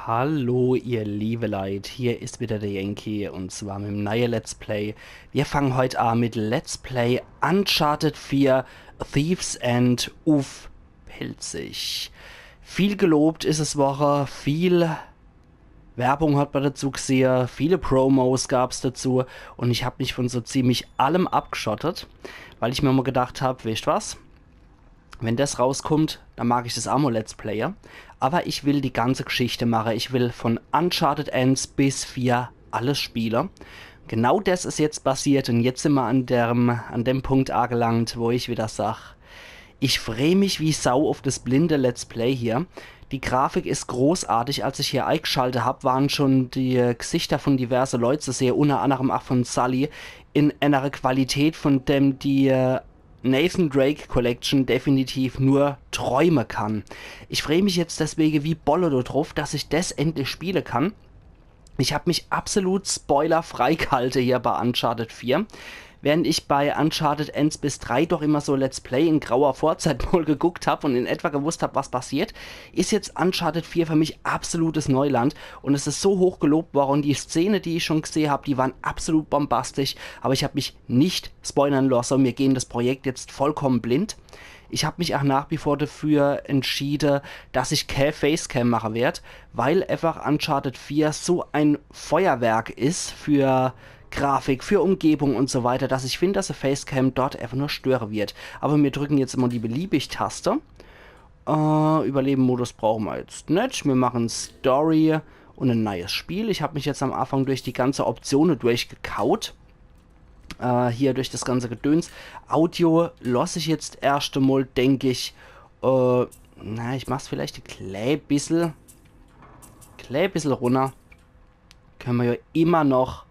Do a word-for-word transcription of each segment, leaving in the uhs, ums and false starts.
Hallo, ihr liebe Leit, hier is wieder der Yankee und zwar mit dem neue Let's Play. Wir fangen heut an mit Let's Play Uncharted vier Thief's End uff Pälzisch. Viel gelobt is es worre, viel Werbung hat man dazu gesehe, viele Promos gab's dazu und ich hab mich von so ziemlich allem abgeschottet, weil ich mir mal gedacht hab, weescht was? Wenn das rauskommt, dann mag ich das aa mol Let's Playe. Aber ich will die ganze Geschichte mache. Ich will von Uncharted eens bis vier alles spiele. Genau das is jetzt passiert und jetzt sin mer an dem, an dem Punkt agelangt, wo ich wieder sag, ich free mich wie Sau uff das blinde Let's Play hier. Die Grafik is großartig. Als ich hier eigschalte hab, waren schon die Gesichter von diverse Leit zu sehe, unter anderem aa von Sully, in einer Qualität, von dem die, äh, Nathan Drake Collection definitiv nur träume kann. Ich free mich jetzt deswege wie Bolle do druff, dass ich des endlich spiele kann. Ich hab mich absolut spoilerfrei gehalte hier bei Uncharted vier. Während ich bei Uncharted eens bis drei doch immer so Let's Play in grauer Vorzeit mol geguckt hab und in etwa gewusst hab, was passiert, is jetzt Uncharted vier für mich absolutes Neuland und es is so hoch gelobt worre und die Szene, die ich schon gesehe hab, die waren absolut bombastisch, aber ich hab mich nicht spoilern losse und mir gehen das Projekt jetzt vollkommen blind. Ich hab mich aa nach wie vor dafür entschiede, dass ich kä Facecam mache werd, weil einfach Uncharted vier so ein Feuerwerk is für Grafik, für Umgebung und so weiter, dass ich find, dass e Facecam dort einfach nur störe wird. Aber mir drücken jetzt immer die Beliebig-Taste. Äh, Überleben-Modus brauche mer jetzt net. Mir machen Story und e neues Spiel. Ich hab mich jetzt am Anfang durch die ganze Optione durchgekaut. Äh, hier durch das ganze Gedöns. Audio loss ich jetzt erscht emol, denk ich, äh, na, ich mach's vielleicht e klä bissel, klä bissel runner. Könne mer ja immer noch,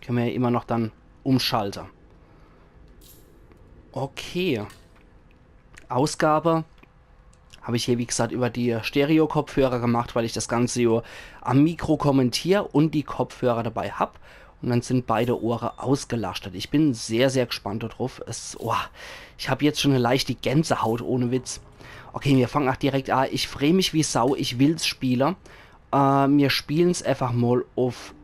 könne mer ja immer noch dann umschalte. Okay. Ausgabe hab ich hier, wie gesagt, über die Stereo-Kopfhörer gemacht, weil ich das Ganze jo am Mikro kommentier und die Kopfhörer dabei hab. Und dann sind beide Ohre ausgelastet. Ich bin sehr, sehr gespannt da drauf. Es, oh, ich hab jetzt schon eine leichte Gänsehaut, ohne Witz. Okay, mir fangen aa direkt an. Ich free mich wie Sau, ich will's spiele. Äh, mir spielen's einfach mal auf,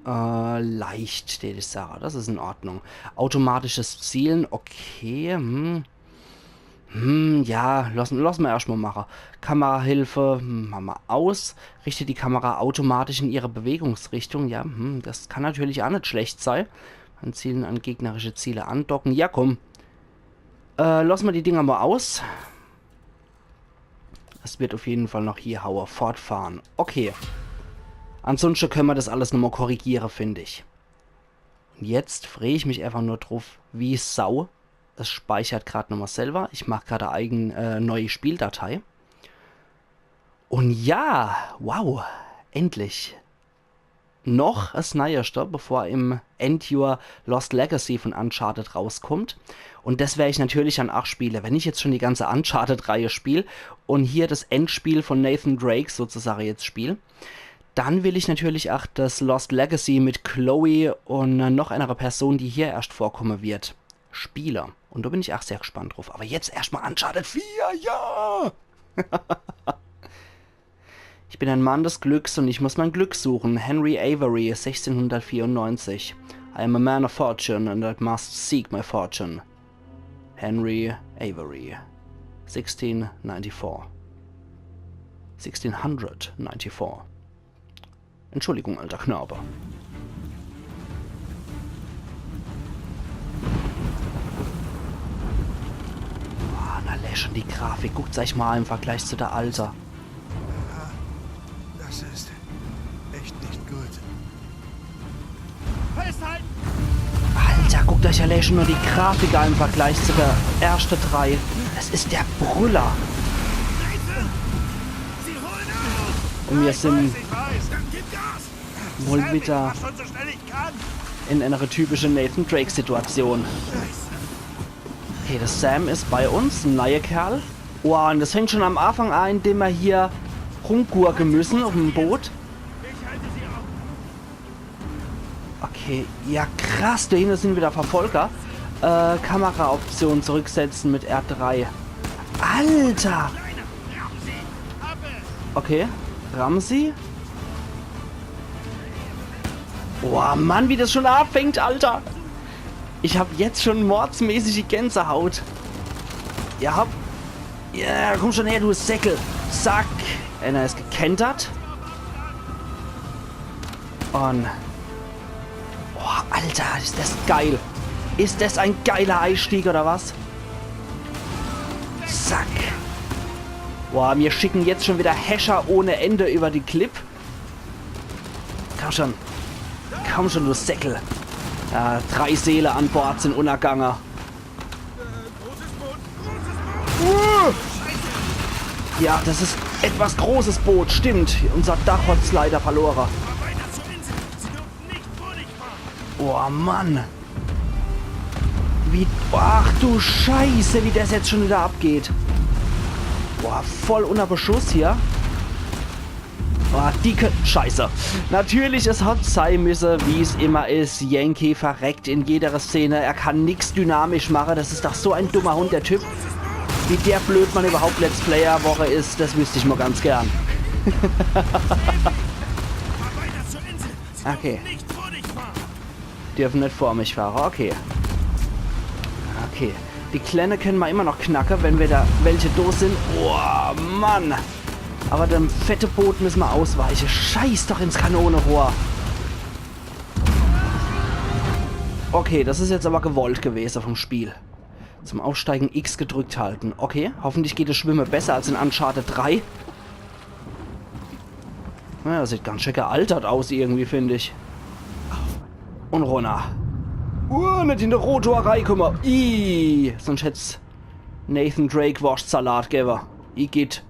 äh, leicht, tät ich sage. Das is in Ordnung. Automatisches Zielen, okay. Hm. Hm, ja, lass, lass mer erscht mal mache. Kamerahilfe, hm, mache mer aus. Richte die Kamera automatisch in ihre Bewegungsrichtung. Ja, hm, das kann natürlich aa net schlecht sei. An Zielen, an gegnerische Ziele andocken. Ja, komm. Äh, lass mer die Dinger mal aus. Es wird auf jeden Fall noch hier haue. Fortfahren. Okay. Ansonsten könne mer das alles nochmal korrigiere, find ich. Und jetzt free ich mich einfach nur drauf, wie Sau. Es speichert grad nochmal selber. Ich mach grad e eigen, äh, neue Spieldatei. Und ja, wow, endlich. Noch es Neierste, bevor im Endjohr Lost Legacy von Uncharted rauskommt. Und das wer ich natürlich dann ach spiele. Wenn ich jetzt schon die ganze Uncharted-Reihe spiel und hier das Endspiel von Nathan Drake sozusagen jetzt spiel, dann will ich natürlich ach das Lost Legacy mit Chloe und, äh, noch einer Person, die hier erscht vorkommen wird, spiele. Und da bin ich ach sehr gespannt drauf. Aber jetzt erscht mal Uncharted vier, ja! Ich bin ein Mann des Glücks und ich muss mein Glück suchen. Henry Avery, sechzehnhundertvierundneunzig. I am a man of fortune and I must seek my fortune. Henry Avery, sixteen ninety-four. Sixteen hundred ninety-four. Entschuldigung, alter Knabe. Boah, na, allein schon die Grafik. Guckt's euch mal im Vergleich zu der alter. Das ist echt nicht gut. Festhalten! Alter, guckt euch allein schon nur die Grafik an im Vergleich zu der erschte drei. Das is der Brüller. Und mir sind wohl wieder in einer typischen Nathan Drake-Situation. Okay, der Sam is bei uns, ein neuer Kerl. Wow, und das fängt schon am Anfang an, indem mer hier rumgurken müssen auf dem Boot. Okay, ja krass, da hinten sind wieder Verfolger. Äh, Kameraoption zurücksetzen mit R drei. Alter! Okay. Ramsey? Boah, Mann, wie das schon anfängt, Alter! Ich hab jetzt schon mordsmäßige Gänsehaut. Ja, hopp. Ja, komm schon her, du Säckel. Zack. Einer is gekentert. Und Boah, Alter, is das geil. Is das ein geiler Eistieg oder was? Zack. Boah, mir schicken jetzt schon wieder Häscher ohne Ende über die Klipp. Komm schon. Komm schon, du Säckel. Ja, drei Seele an Bord sin unnergange. Ja, das is etwas großes Boot, stimmt. Unser Dach hat's leider verlore. Boah, Mann. Wie, ach du Scheiße, wie das jetzt schon wieder abgeht. Boah, voll unter Beschuss hier. Boah, die kö-, Scheiße. Natürlich, es hat sei müsse, wie's immer is. Yankee verreckt in jeder Szene. Er kann nix dynamisch mache. Das is doch so ein dummer Hund, der Typ. Wie der Blödmann überhaupt Let's Player Woche is, das wüsst ich mal ganz gern. Okay. Dürfen net vor mich fahre. Okay. Okay. Die Klenne kenne ma immer noch knacke, wenn wir da welche do sin. Boah, Mann. Aber dem fette Boot müsse ma ausweiche. Scheiß doch ins Kanonerohr. Okay, das is jetzt aber gewollt gewese vom Spiel. Zum Aufsteigen X gedrückt halten. Okay, hoffentlich geht das Schwimme besser als in Uncharted drei. Naja, sieht ganz schön gealtert aus irgendwie, find ich. Und runner. Uh, net in de Rotor reikumme. Ih, sonst hätt's Nathan Drake Worschtsalat gewwe. Igitt.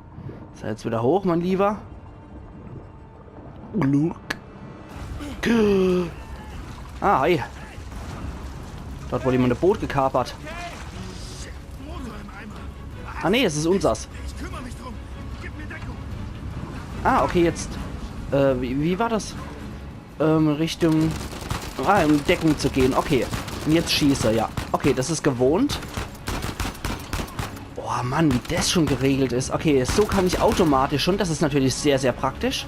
So, jetzt wieder hoch, mein Lieber. Gluck. Ah, hi. Dort wurde jemand e Boot gekapert. Ah nee, es is unsers. Ah, okay, jetzt. Äh, wie, wie war das? Ähm, Richtung. Ah, in Deckung zu gehen. Okay. Und jetzt schieße, ja. Okay, das is gewohnt. Boah, Mann, wie das schon geregelt is. Okay, so kann ich automatisch schon. Das is natürlich sehr, sehr praktisch.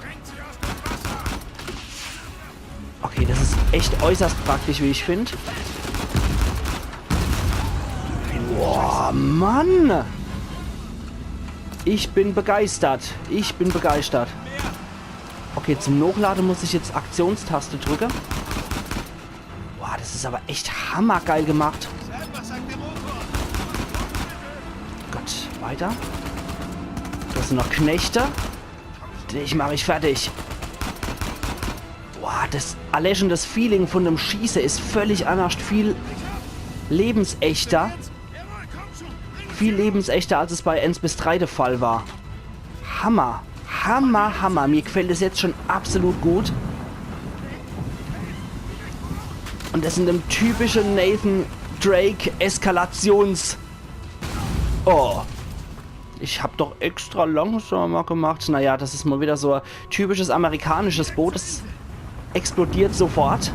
Okay, das is echt äußerst praktisch, wie ich find. Boah, Mann! Ich bin begeistert. Ich bin begeistert. Okay, zum Nochlade muss ich jetzt Aktionstaste drücke. Boah, das is aber echt hammergeil gemacht. Gott, weiter. Das sin noch Knechte. Dich mach ich fertig. Boah, das, allein schon das Feeling von dem Schieße is völlig annerscht. Viel lebensechter. Viel lebensechter, als es bei eins bis drei der Fall war. Hammer. Hammer, Hammer. Mir gefällt es jetzt schon absolut gut. Und das in dem typischen Nathan Drake Eskalations-, oh. Ich hab doch extra langsamer gemacht. Naja, das is mal wieder so e typisches amerikanisches Boot. Das explodiert sofort.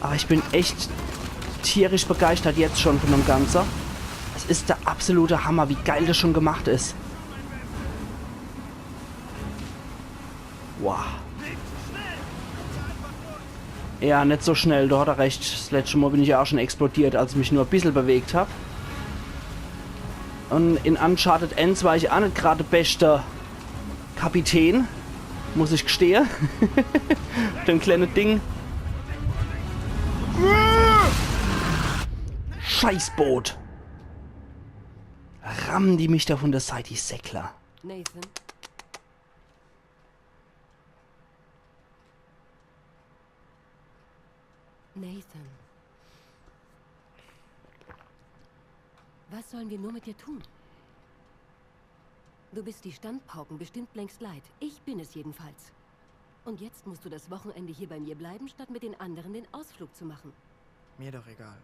Aber ich bin echt tierisch begeistert jetzt schon von dem Ganze. Es is der absolute Hammer, wie geil das schon gemacht is. Wow. Ja, net so schnell, do hat er recht. Das letzte Mal bin ich ja auch schon explodiert, als ich mich nur e bissel bewegt hab. Und in Uncharted eins war ich auch net grad der beste Kapitän, muss ich gestehe. Dem kleine Ding. Scheißboot. Rammen die mich da von der Seite, die Säckler. Nathan? Nathan. Was sollen wir nur mit dir tun? Du bist die Standpauken bestimmt längst leid. Ich bin es jedenfalls. Und jetzt musst du das Wochenende hier bei mir bleiben, statt mit den anderen den Ausflug zu machen. Mir doch egal.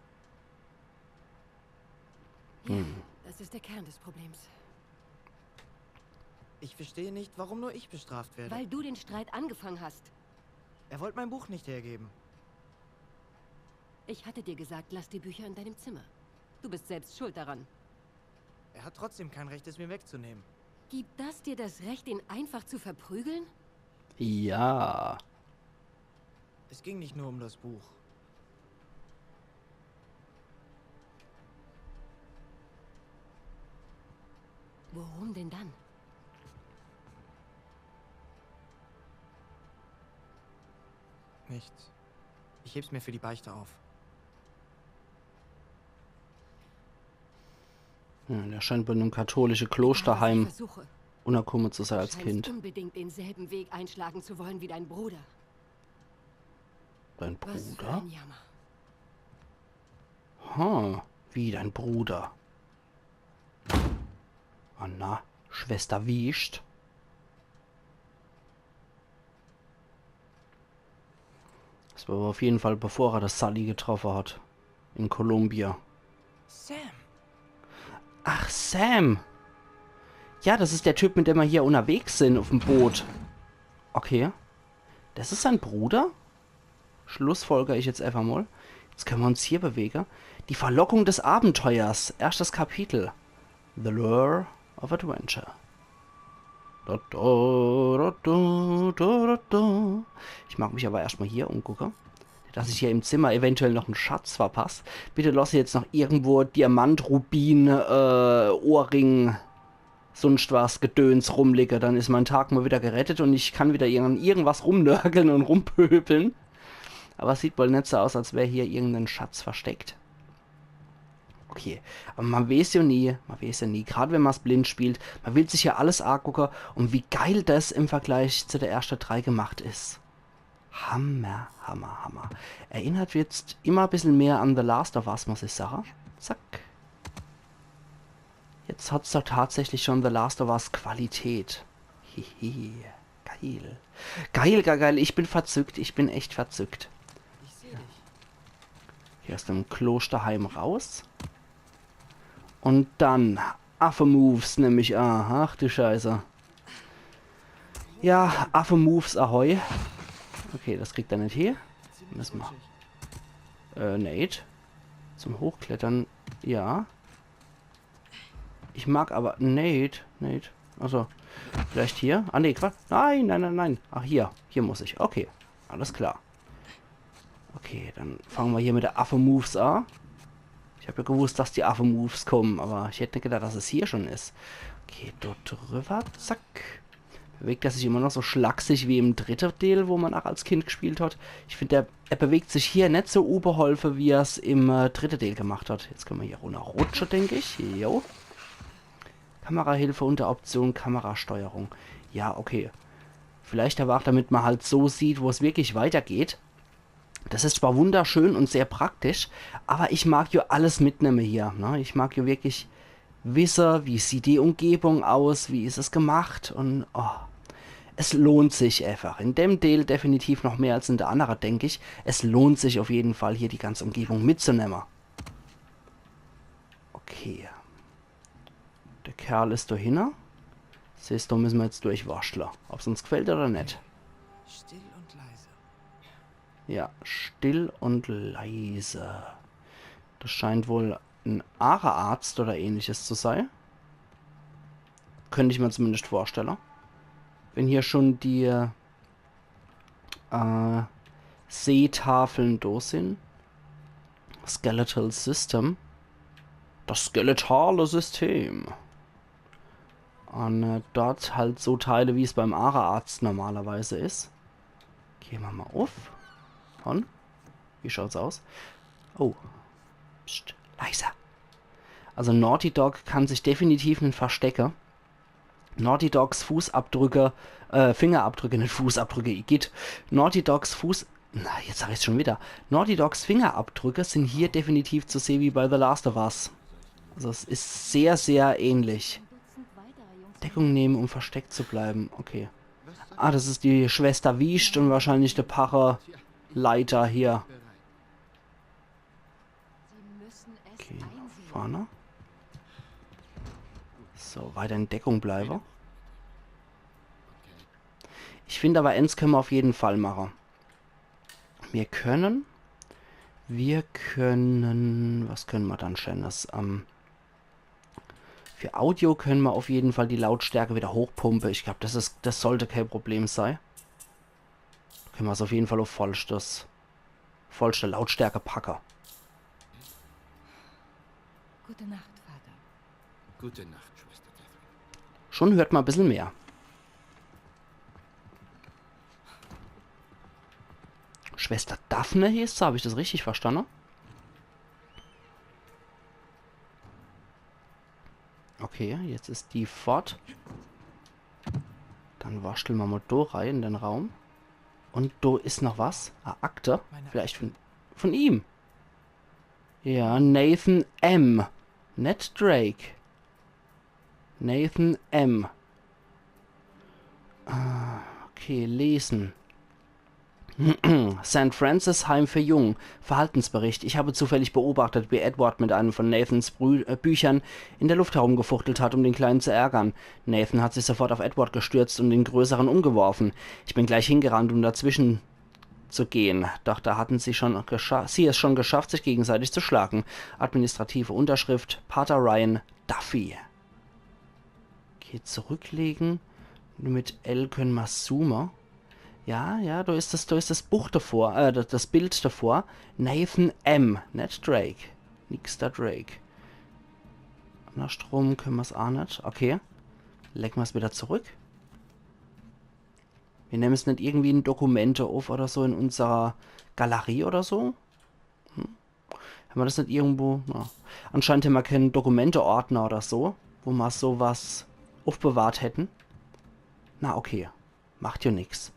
Ja, hm, das ist der Kern des Problems. Ich verstehe nicht, warum nur ich bestraft werde. Weil du den Streit angefangen hast. Er wollte mein Buch nicht hergeben. Ich hatte dir gesagt, lass die Bücher in deinem Zimmer. Du bist selbst schuld daran. Er hat trotzdem kein Recht, es mir wegzunehmen. Gibt das dir das Recht, ihn einfach zu verprügeln? Ja. Es ging nicht nur um das Buch. Worum denn dann? Nichts. Ich heb's mir für die Beichte auf. Ja, der scheint bei einem katholischen Klosterheim Versuche. Unterkommen zu sein als Scheinst Kind. Unbedingt denselben Weg einschlagen zu wollen wie dein Bruder. Dein Was für Bruder? Ein Jammer. Ha, wie dein Bruder. Anna, Schwester Wiescht. Das war aber auf jeden Fall, bevor er das Sully getroffen hat. In Colombia. Sam! Ach, Sam. Ja, das ist der Typ, mit dem wir hier unterwegs sind auf dem Boot. Okay. Das ist sein Bruder? Schlussfolger ich jetzt einfach mal. Jetzt können wir uns hier bewegen. Die Verlockung des Abenteuers. Erstes Kapitel. The Lure of Adventure. Da, da, da, da, da, da, da. Ich mag mich aber erstmal hier umgucken. Dass ich hier im Zimmer eventuell noch einen Schatz verpasse. Bitte lass jetzt noch irgendwo Diamant, Rubin, äh, Ohrring, sonst was Gedöns rumliegen. Dann ist mein Tag mal wieder gerettet und ich kann wieder irgend-, irgendwas rumnörgeln und rumpöbeln. Aber es sieht wohl nicht so aus, als wäre hier irgendein Schatz versteckt. Okay, aber man weiß ja nie, man weiß ja nie, gerade wenn man's blind spielt, man will sich ja alles angucken und wie geil das im Vergleich zu der ersten drei gemacht ist. Hammer, Hammer, Hammer. Erinnert jetzt immer ein bisschen mehr an The Last of Us, muss ich sagen. Zack. Jetzt hat's doch tatsächlich schon The Last of Us Qualität. Hihi, geil. Geil, geil, geil. Ich bin verzückt, ich bin echt verzückt. Ich seh dich. Hier aus dem Klosterheim raus. Und dann Affe-Moves, nämlich. Aha, ach du Scheiße. Ja, Affe-Moves, ahoi. Okay, das kriegt er nicht hin. Müssen wir. Äh, Nate. Zum Hochklettern, ja. Ich mag aber. Nate, Nate. Also, vielleicht hier? Ah, nee, Quatsch. Nein, nein, nein, nein. Ach, hier. Hier muss ich. Okay, alles klar. Okay, dann fangen wir hier mit der Affe-Moves an. Ich hab ja gewusst, dass die Affe-Moves kommen, aber ich hätte nicht gedacht, dass es hier schon ist. Okay, dort drüber, zack. Bewegt er sich immer noch so schlaksig wie im dritten Teil, wo man auch als Kind gespielt hat. Ich finde, er, er bewegt sich hier nicht so unbeholfen, wie er es im äh, dritten Teil gemacht hat. Jetzt können wir hier runterrutschen, denke ich. Jo. Kamerahilfe unter Option Kamerasteuerung. Ja, okay. Vielleicht aber auch, damit man halt so sieht, wo es wirklich weitergeht. Das ist zwar wunderschön und sehr praktisch, aber ich mag ja alles mitnehmen hier. Ne? Ich mag ja wirklich wissen, wie sieht die Umgebung aus, wie ist es gemacht und oh, es lohnt sich einfach. In dem Teil definitiv noch mehr als in der anderen, denke ich. Es lohnt sich auf jeden Fall, hier die ganze Umgebung mitzunehmen. Okay. Der Kerl ist dahinter. Siehst du, müssen wir jetzt durchwurschteln. Ob's uns gefällt oder nicht. Still und leise. Ja, still und leise. Das scheint wohl ein Aachearzt oder ähnliches zu sein. Könnte ich mir zumindest vorstellen. Wenn hier schon die äh, Sehtafeln da sind. Skeletal System. Das skeletale System. Und äh, dort halt so Teile, wie es beim Aachearzt normalerweise ist. Gehen wir mal auf. Und? Wie schaut's aus? Oh. Psst, leiser. Also Naughty Dog kann sich definitiv nicht verstecken. Naughty Dogs Fußabdrücke, äh, Fingerabdrücke, nicht Fußabdrücke, igitt. Naughty Dogs Fuß-, na, jetzt sag ich's schon wieder. Naughty Dogs Fingerabdrücke sind hier definitiv zu sehen wie bei The Last of Us. Also es ist sehr, sehr ähnlich. Deckung nehmen, um versteckt zu bleiben. Okay. Ah, das ist die Schwester Wiescht und wahrscheinlich der Pfarrer Leiter hier. Sie müssen es Okay, einsehen. vorne. So, weiter in Deckung bleiben. Ich finde aber, eins können wir auf jeden Fall machen. Wir können, wir können, was können wir dann Schönes? Ähm, Für Audio könne mer auf jeden Fall die Lautstärke wieder hochpumpe. Ich glaub, das is, das sollte kee Problem sei. Könne mer's auf jeden Fall auf vollstes, vollste Lautstärke packe. Gute Nacht, Vater. Gute Nacht, Schwester Catherine. Schon hört mer e bissel mehr. Schwester Daphne hieß se, hab ich das richtig verstanden? Okay, jetzt is die fort. Dann waschtle mer mal do rein in den Raum. Und do is noch was. Ah, Akte. Meine Vielleicht von, von ihm. Ja, Nathan M. Net Drake. Nathan M. Ah, okay, lesen. Saint Francis Heim für Jungen. Verhaltensbericht. Ich habe zufällig beobachtet, wie Edward mit einem von Nathans Brü äh, Büchern in der Luft herumgefuchtelt hat, um den Kleinen zu ärgern. Nathan hat sich sofort auf Edward gestürzt und den Größeren umgeworfen. Ich bin gleich hingerannt, um dazwischen zu gehen. Doch da hatten sie, schon gescha- sie es schon geschafft, sich gegenseitig zu schlagen. Administrative Unterschrift Pater Ryan Duffy. Okay, zurücklegen. Nur mit L könne mer zoomen. Ja, ja, do is das, do is das Buch davor, äh, das, das Bild davor. Nathan M., net Drake. Nix der Drake. Annerschtrum könne mer's aa net. Okay. Lege mer's wieder zurück. Mir nemmen's net irgendwie in Dokumente auf oder so in unserer Galerie oder so. Hm? Hämmer das net irgendwo? Na. Anscheinend hämmer keen Dokumenteordner oder so, wo mer sowas aufbewahrt hätten. Na okay, macht jo nix.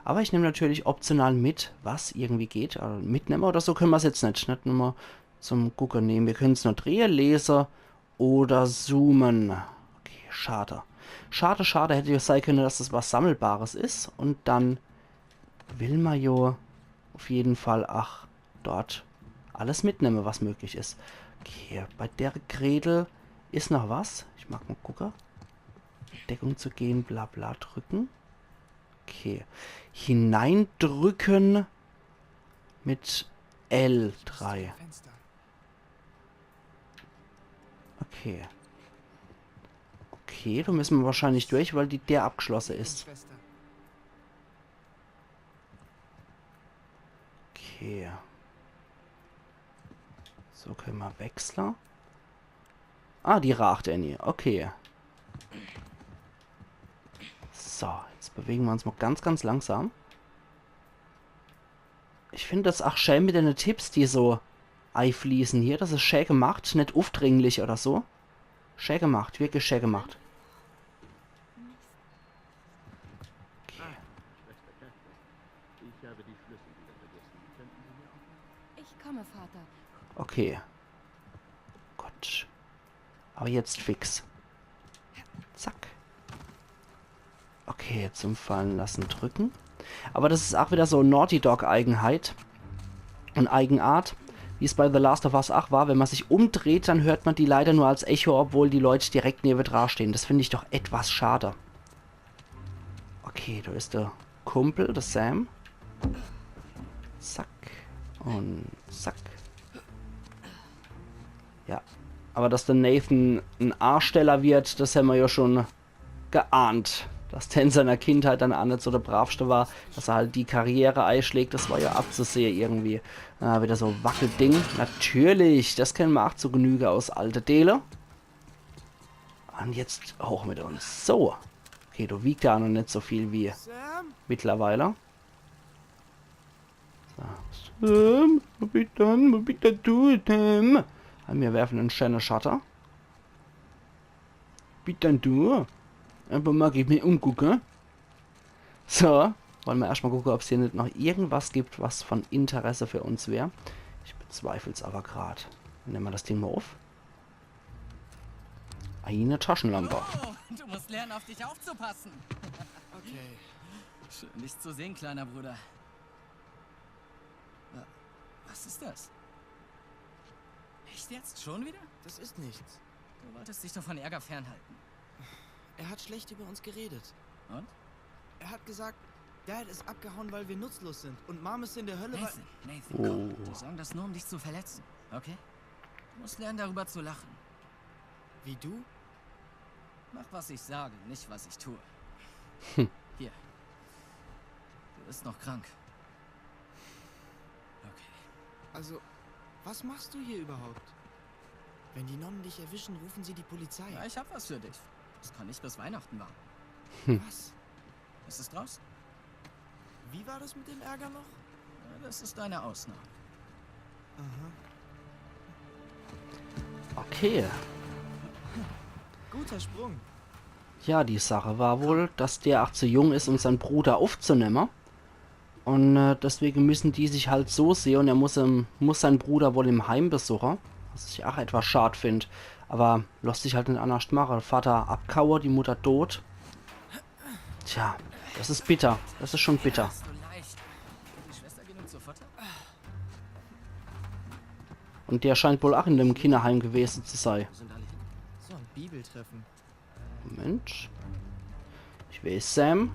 Aber ich nemm natürlich optional mit, was irgendwie geht. Also mitnemme oder so könne mer's jetzt net. Net nur zum Gucke. Nee, mir könne's nur drehe, lese oder zoomen. Okay, schade. Schade, schade, hätte jo sei könne, dass das was Sammelbares is. Und dann will mer jo auf jeden Fall ach dort alles mitnemme, was möglich is. Okay, bei der Gretel is noch was. Ich mag mal gucke. Deckung zu gehen, bla bla drücken. Okay. Hineindrücken mit L drei. Fenster. Okay. Okay, do müsse mer wahrscheinlich durch, weil die Deer abgeschlosse is. Schwester. Okay. So könne mer wechsle. Ah, die raacht, Annie. Okay. So, jetzt bewege mer uns mal ganz, ganz langsam. Ich find das ach schä mit dene Tipps, die so eifließe hier. Das is schä gemacht, net uffdringlich oder so. Schä gemacht, wirklich schä gemacht. Okay. Ich habe die Schlüssel wieder vergessen. Könnten Sie mir auch Ich komme, Vater. Okay. Gut. Aber jetzt fix. Zack. Okay, zum Fallen lassen drücken. Aber das is ach wieder so Naughty Dog Eigenheit und Eigenart, wie's bei The Last of Us ach war, wenn mer sich umdreht, dann hört mer die leider nur als Echo, obwohl die Leute direkt newedra stehen. Das find ich doch etwas schade. Okay, do is der Kumpel, der Sam. Zack und zack. Ja, aber dass der Nathan en Ansteller wird, das hämmer jo schon geahnt. Dass der in seiner Kindheit dann ach net so der Bravste war, dass er halt die Karriere eischlägt, das war jo abzusehe irgendwie. Ah, wieder so Wackelding. Natürlich, das kenne mer ach zu Genüge aus alte Dele. Und jetzt hoch mit uns. So. Okay, do wiegt er ach noch net so viel wie Sam? mittlerweile. So. Sam, was bist denn? Was bist denn du, Sam? Ah, mir werfen en schäne Schatte. Bist denn du? Einfach mal mich umgucke. So, wolle mer erscht mal gucke, ob's hier net noch irgendwas gibt, was von Interesse für uns wär. Ich bezweifel's aber grad. Nemme mer das Ding mal uff. Eine Taschenlampe. Oh, du musst lernen, auf dich aufzupassen. Okay. Schön, dich zu sehen, kleiner Bruder. Wa- Was ist das? Echt jetzt? Schon wieder? Das ist nichts. Du wolltest dich doch von Ärger fernhalten. Er hat schlecht über uns geredet. Und? Er hat gesagt, Dad ist abgehauen, weil wir nutzlos sind. Und Mom ist in der Hölle, weil... Nathan, Nathan, Oh. komm. Die sagen das nur, um dich zu verletzen, okay? Du musst lernen, darüber zu lachen. Wie du? Mach, was ich sage, nicht, was ich tue. Hier. Du bist noch krank. Okay. Also, was machst du hier überhaupt? Wenn die Nonnen dich erwischen, rufen sie die Polizei. Ja, ich hab was für dich. Es kann nicht bis Weihnachten warten. Was? Es ist draußen. Wie war das mit dem Ärger noch? Ja, das ist eine Ausnahme. Aha. Okay. Guter Sprung. Ja, die Sache war wohl, dass der ach zu jung is, um sein Bruder uffzunemme. Un äh, deswege müssen die sich halt so sehe un er muss, ähm, muss sein Bruder wohl im Heim besuche. Was ich ach etwas schad find. Aber losst sich halt net annerscht mache. Vater abkaue, die Mutter dot. Tja, das is bitter. Das is schon bitter. Hast du leicht. Die Schwester genug zu futtern? Un der scheint wohl ach in dem Kinnerheim gewese zu sei. Wo sind alle hin? So ein Bibeltreffen. Moment. Ich will Sam.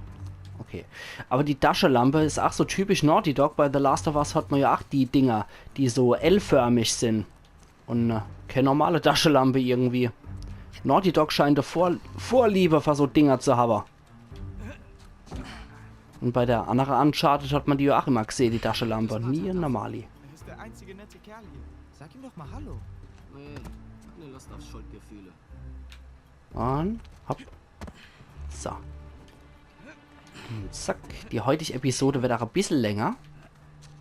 Okay. Aber die Taschelampe is ach so typisch Naughty Dog. Bei The Last of Us hat ma ja ach die Dinger, die so L-förmig sin. Un äh, kee normale Taschelampe irgendwie. Naughty Dog scheint e Vor Vorliebe für so Dinger zu habe. Un bei der annere Uncharted hat ma die ja ach immer gsehe, die Taschelampe. Nie e normali. Er ist der einzige nette Kerl hier. Sag ihm doch mal Hallo. Nee, keine Lust auf Schuldgefühle. Un hopp. So. Un zack. Die heutige Episode wird ach e bissel länger.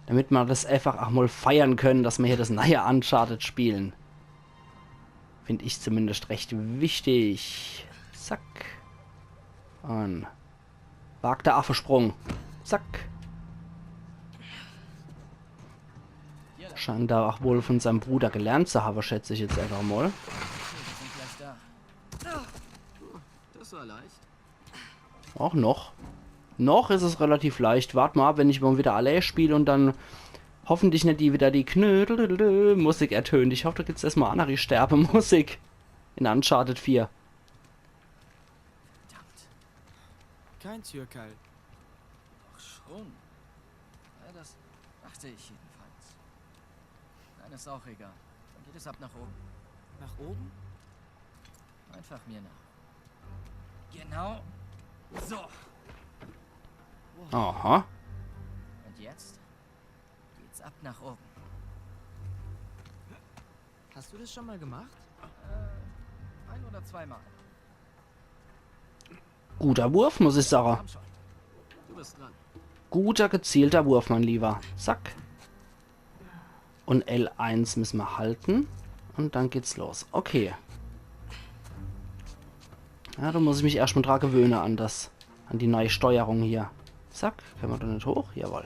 Damit ma das einfach ach mal feiern können, dass ma hier das neue Uncharted spielen. Find ich zumindest recht wichtig. Zack. Un wagter Affesprung. Zack. Scheint da ach wohl von seinem Bruder gelernt zu habe, schätz ich jetzt einfach mal. Wir sind gleich da. Das war leicht. Ach noch. Noch is es relativ leicht. Wart ma ab, wenn ich mal wieder allee spiel un dann hoffentlich net die wieder die Knödel-Musik ertönt. Ich hoff, da gibt's erstmal annere Sterbemusik in Uncharted vier. Verdammt. Kein Türkeil. Doch schon. Ja, das dachte ich jedenfalls. Nein, ist auch egal. Dann geht es ab nach oben. Nach oben? Einfach mir nach. Genau. So. Aha. Und jetzt geht's ab nach oben. Hast du das schon mal gemacht? Ein oder zweimal. Guter Wurf, muss ich sagen. Komm schon. Du bist dran. Guter, gezielter Wurf, mein Lieber. Zack. Und L eins müssen wir halten. Und dann geht's los. Okay. Ja, da muss ich mich erstmal dran gewöhnen an das, an die neue Steuerung hier. Zack, können wir da nicht hoch? Jawohl.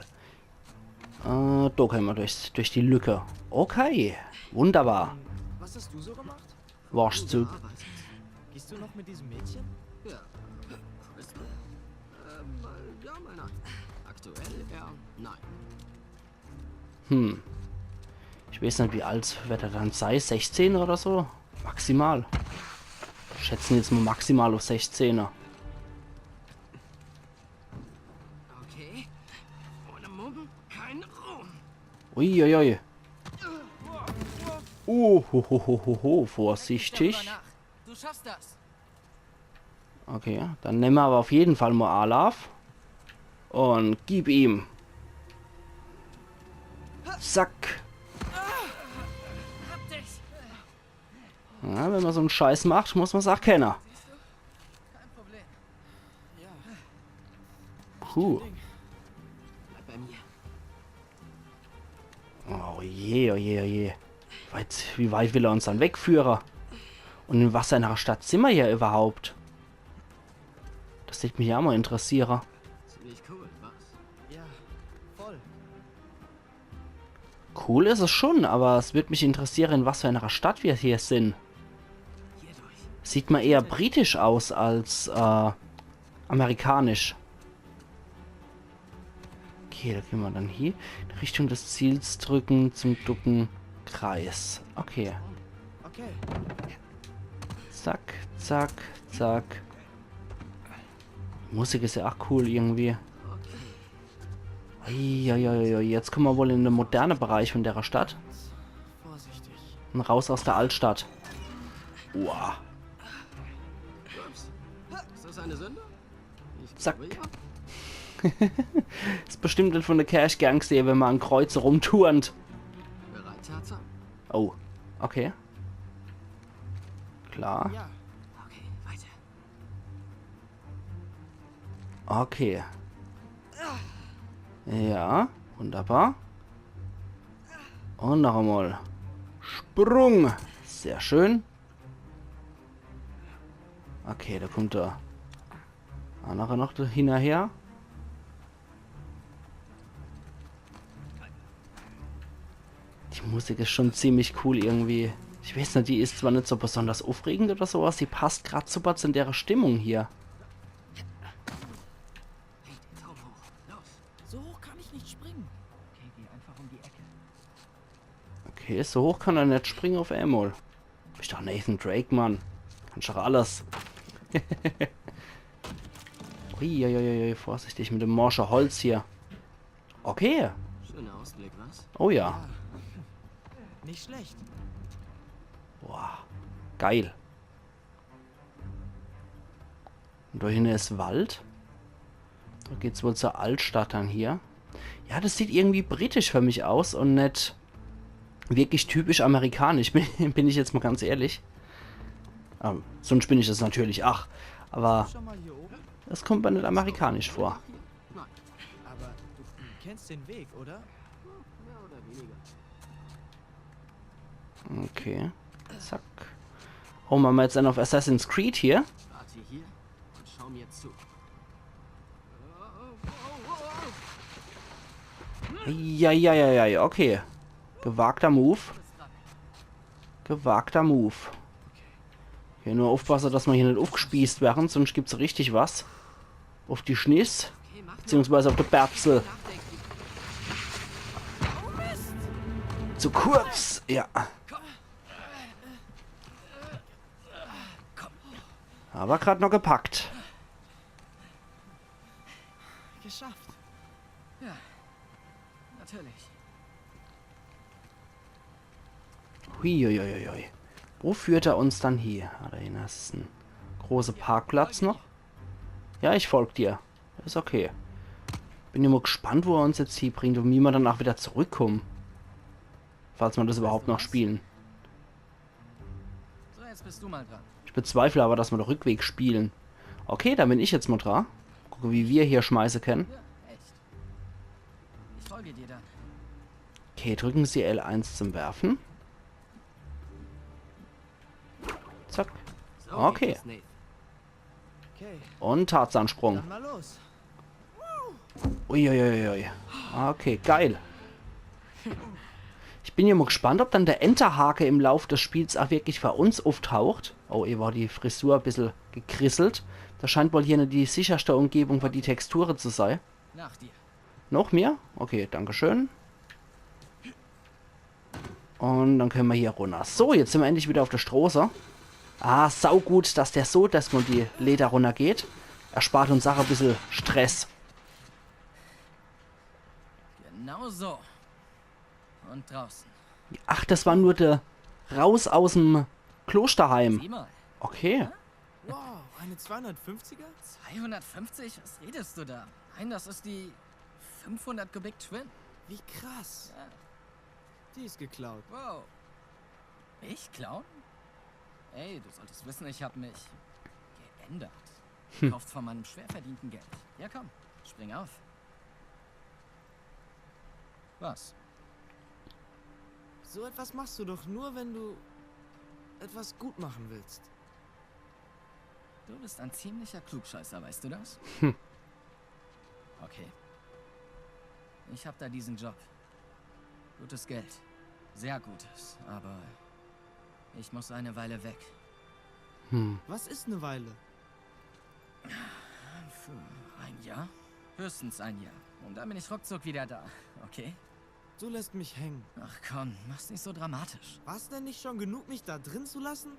Äh, da können wir durchs, durch die Lücke. Okay, wunderbar. Was hast du so gemacht? Waschzug. Arbeit. Gehst du noch mit diesem Mädchen? Ja. Bist du? Ähm, mal ja, mal nein. Aktuell eher nein. Hm. Ich weiß nicht, wie alt wird er dann sein? Sechzehn oder so? Maximal. Schätzen jetzt mal maximal auf sechzehner. Okay. Ohne Mumm kein Ruhm. Uiuiui. Uh, ho, ho, ho, ho, ho, vorsichtig. Denk darüber nach. Du schaffst das. Okay, dann nehmen wir aber auf jeden Fall mal Anlauf. Und gib ihm. Zack. Hab dich. Ja, wenn man so einen Scheiß macht, muss man's auch kennen. Kein Problem. Puh. Bleib bei mir. Oh je, oh je, oh je. Weit, wie weit will er uns dann wegführen? Und in was für einer Stadt sind wir hier überhaupt? Das würde mich ja mal interessieren. Ziemlich cool, was? Ja, voll. Cool ist es schon, aber es würde mich interessieren, in was für einer Stadt wir hier sind. Hier durch. Sieht mal eher britisch aus als äh, amerikanisch. Okay, da gehen wir dann hier. In Richtung des Ziels drücken, zum Ducken, Kreis. Okay. Okay. Zack, zack, zack. Musik ist ja auch cool irgendwie. Uiuiui, jetzt kommen wir wohl in den modernen Bereich von der Stadt. Vorsichtig. Und raus aus der Altstadt. Uah. Das eine Sünde? Ich Zack. Glaube, ja. Is bestimmt net von de Kerch gern gesehe, wenn ma an Kreuze rumturnt. Bereit, Tarzan? Oh, okay. Klar. Ja, Okay, weiter. Okay. Ja, wunderbar. Und noch einmal. Sprung. Sehr schön. Okay, da kommt der andere noch hinterher. Die Musik is schon ziemlich cool irgendwie. Ich weiß net, die is zwar net so besonders aufregend oder sowas, die passt grad super zu der Stimmung hier. Hey, den Zaun hoch. Los. So hoch kann ich nicht springen. Okay, geh einfach um die Ecke. Okay, so hoch kann er net springe auf einmal. Bist doch Nathan Drake, Mann. Kannst doch alles. Uiuiui, vorsichtig mit dem morsche Holz hier. Okay. Schöner Ausblick, was? Oh ja. Nicht schlecht. Boah. Geil. Und da hinne is Wald. Da geht's wohl zur Altstadt dann hier. Ja, das sieht irgendwie britisch für mich aus und net wirklich typisch amerikanisch, bin, bin ich jetzt mal ganz ehrlich. Ähm, sonst bin ich das natürlich, ach. Aber Schon mal hier oben? es kommt mir net amerikanisch vor. Aber du kennst den Weg, oder? Mehr oder weniger. Okay. Zack. Oh, mache ma jetzt einen auf Assassin's Creed hier? Warte hier und schau mir zu. Ja, ja, ja, ja, ja, okay. Gewagter Move. Gewagter Move. Okay, nur aufpasse, dass ma hier net aufgespießt werden, sonst gibt's richtig was. Auf die Schniss. Okay, mach Beziehungsweise auf die Berzel. nachdenken. Zu kurz. Ja. Aber grad noch gepackt. Geschafft. Ja, natürlich. Huiuiuiui. Wo führt er uns dann hier? Ah, da hinne is ein großer Parkplatz noch. Ja, ich folg dir. Is okay. Bin immer gespannt, wo er uns jetzt hier bringt und wie ma danach wieder zurückkommen. Falls ma das überhaupt noch spielen. So, jetzt bist du mal dran. Ich bezweifle aber, dass ma den Rückweg spielen. Okay, dann bin ich jetzt mal dran. Gucke, wie wir hier schmeiße können. Ja, echt. Ich folge dir dann. Okay, drücken Sie L eins zum Werfen. Zack. So Okay. Geht das, Nathan. Okay, Und Tarzan-Sprung. dann mal los. Uiuiuiui. Okay, geil. Ich bin ja mal gespannt, ob dann der Enterhake im Lauf des Spiels auch wirklich für uns auftaucht. Oh, hier war die Frisur ein bisschen gekrisselt. Das scheint wohl hier nicht die sicherste Umgebung für die Texture zu sein. Nach dir. Noch mehr? Okay, danke schön. Und dann können wir hier runter. So, jetzt sind wir endlich wieder auf der Straße. Ah, saugut, dass der so, dass man die Leiter runtergeht. Erspart uns auch ein bisschen Stress. Genau so. Und draußen. Ach, das war nur der raus aus dem Klosterheim. Sieh mal. Okay. Wow, eine zweihundertfünfziger? Zweihundertfünfzig? Was redest du da? Nein, das ist die fünfhundert Kubik Twin. Wie krass. Die ist geklaut. Wow. Ich klauen? Ey, du solltest wissen, ich hab mich geändert. Kauft von meinem schwer verdienten Geld. Ja, komm, spring auf. Was? So etwas machst du doch nur, wenn du etwas gut machen willst. Du bist ein ziemlicher Klugscheißer, weißt du das? Okay. Ich hab da diesen Job. Gutes Geld. Sehr gutes, aber ich muss eine Weile weg. Was ist eine Weile? Für ein Jahr? Höchstens ein Jahr. Und dann bin ich ruckzuck wieder da, okay? Du lässt mich hängen. Ach komm, mach's nicht so dramatisch. War's denn nicht schon genug, mich da drin zu lassen?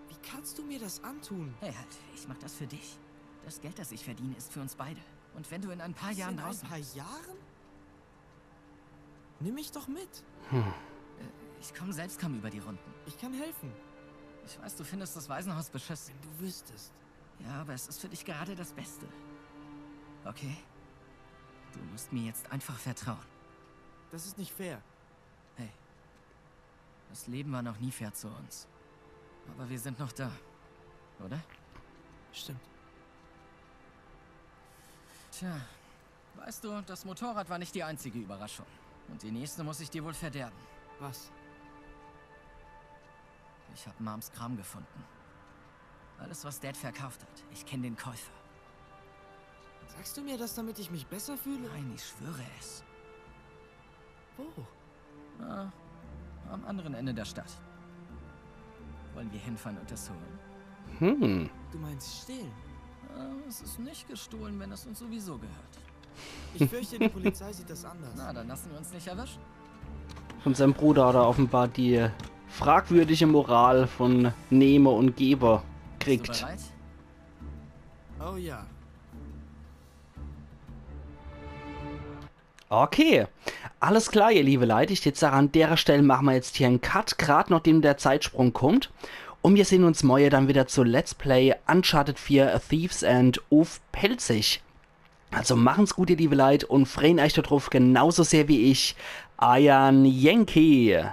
Wie kannst du mir das antun? Hey, halt, ich mach das für dich. Das Geld, das ich verdiene, ist für uns beide. Und wenn du in ein paar Jahren In ein draußen paar bist, Jahren? Nimm mich doch mit. Ich komm selbst kaum über die Runden. Ich kann helfen. Ich weiß, du findest das Waisenhaus beschissen. Wenn du wüsstest, Ja, aber es ist für dich gerade das Beste. Okay? Du musst mir jetzt einfach vertrauen. Das ist nicht fair. Hey. Das Leben war noch nie fair zu uns. Aber wir sind noch da. Oder? Stimmt. Tja, weißt du, das Motorrad war nicht die einzige Überraschung. Und die nächste muss ich dir wohl verderben. Was? Ich hab Moms Kram gefunden. Alles, was Dad verkauft hat. Ich kenne den Käufer. Sagst du mir das, damit ich mich besser fühle? Nein, ich schwöre es. Wo? Na, am anderen Ende der Stadt. Wollen wir hinfahren und das holen? Hm. Du meinst stehlen? Äh, es ist nicht gestohlen, wenn es uns sowieso gehört. Ich fürchte, die Polizei sieht das anders. Na, dann lassen wir uns nicht erwischen. Von seinem Bruder hat er offenbar die fragwürdige Moral von Nehme und Gebe Bist du kriegt. Bereit? Oh ja. Okay. Alles klar, ihr liebe Leute. Ich jetzt sage, an der Stelle machen wir jetzt hier einen Cut, grad nachdem der Zeitsprung kommt. Und wir sehen uns morgen dann wieder zu Let's Play Uncharted vier: A Thief's End uff Pälzisch. Also machen's gut, ihr liebe Leute, und freuen euch darauf genauso sehr wie ich. Euer Yankee.